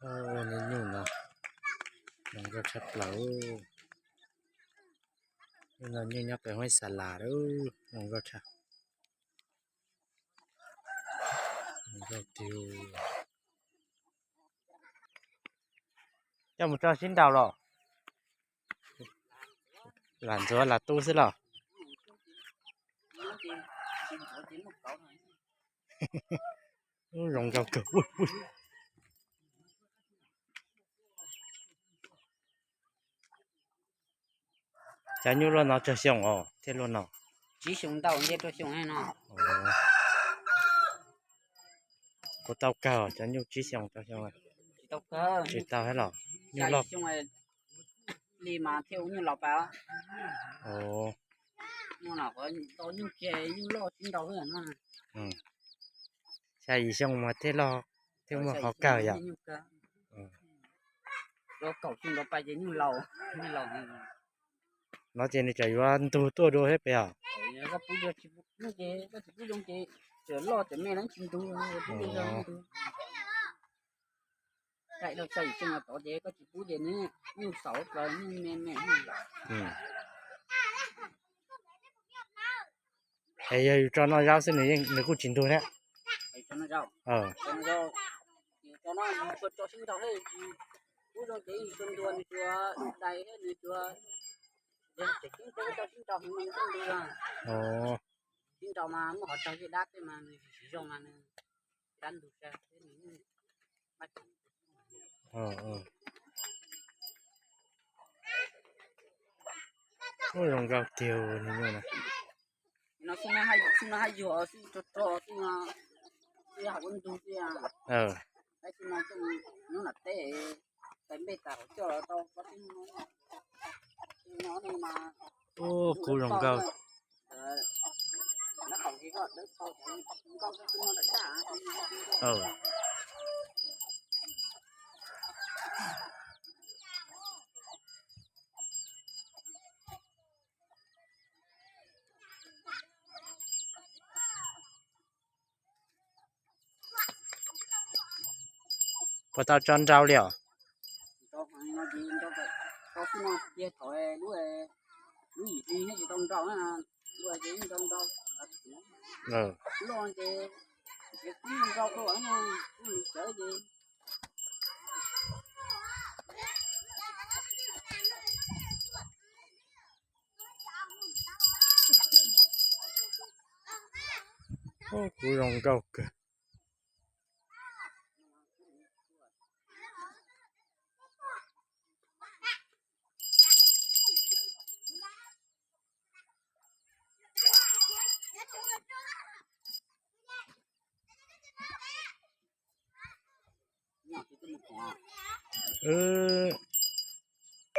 Niag nyuj no zoo nkauj tshaj plaws. Nyuj no nyuj nyob pem Huab Xas Las, zoo nkauj tshaj, zoo nkauj tiag. Coj mus tso sib nraus los? Lam ntxuav lam tu xwb los? Zoo nkauj kawg. Cov nyuj luaj no tsawg xyoo os thiaj luaj no? Tsib xyoo ntau, nce rau xyoo no. Kuv tau kawg cov nyuj tsib xyoo rau xyoo? Tsis tau thiab los? Nyuj loj li mas thiaj ua nyuj laus pais. Nyuj loj tsib ntau no. Xya yim xyoo mas thiaj loj, thiaj muaj qhov kawg yom? Kaum xyoo ntau pais ces nyuj laus, nyuj laus. No ces nws tseem yuav ntug tuaj dua thiab pes os? Koj tsis pub zoo ces tseem loj tseem me los tsis ntug, pub zoo ntug. Kaim rau xya yim xyoo los tod ces koj tsis pub ces nws nyuj xauv plaws, nyuj me me. Es yog yus tso noj zaub xwb nws kuj tsis ntug thiab? Sib nraus mas muaj qhov tsawg thiaj dab tej mas nws tsis zoo mas nws dab ntug thiab. Zoo nkauj tiag. No xwb no haj yug xwb, rog rog xwb no, xwb haj ua ntug xwb. Tab sis no coj nyob nram teb, tais npej tas qhov coj los tau. Ub, kub zoo nkauj. Puas tau tso nrau li os? Kub zoo nkauj kawg. Wb